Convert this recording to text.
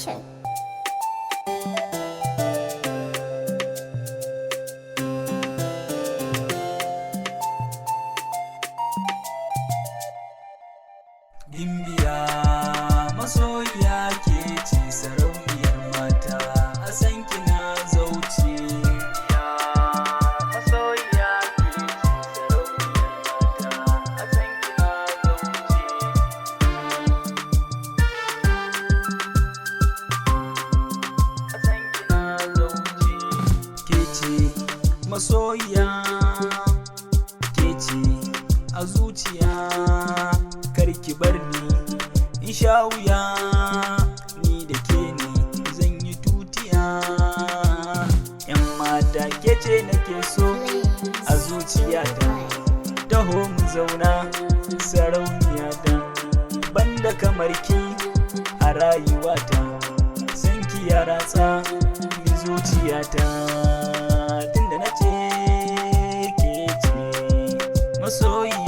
Production. Gimbiya masoyiya, ke ce sarauniyar mata, a san kina zauce. Gimbiya masoyiya, ke ce sarauniyar mata, a san kina zauce. A san kina zauce. Ke ce masoyiya, ke ce a zuciya, karki bar ni in sha wuya, ni da ke ne zan yi tutiya. Yan mata, ke ce nake so a zuciyata, taho mu zauna, sarauniyata, banda kamar ki a rayuwata, san ki ya ratsa ni zuciyata, tunda na ce ke ce masoyiya.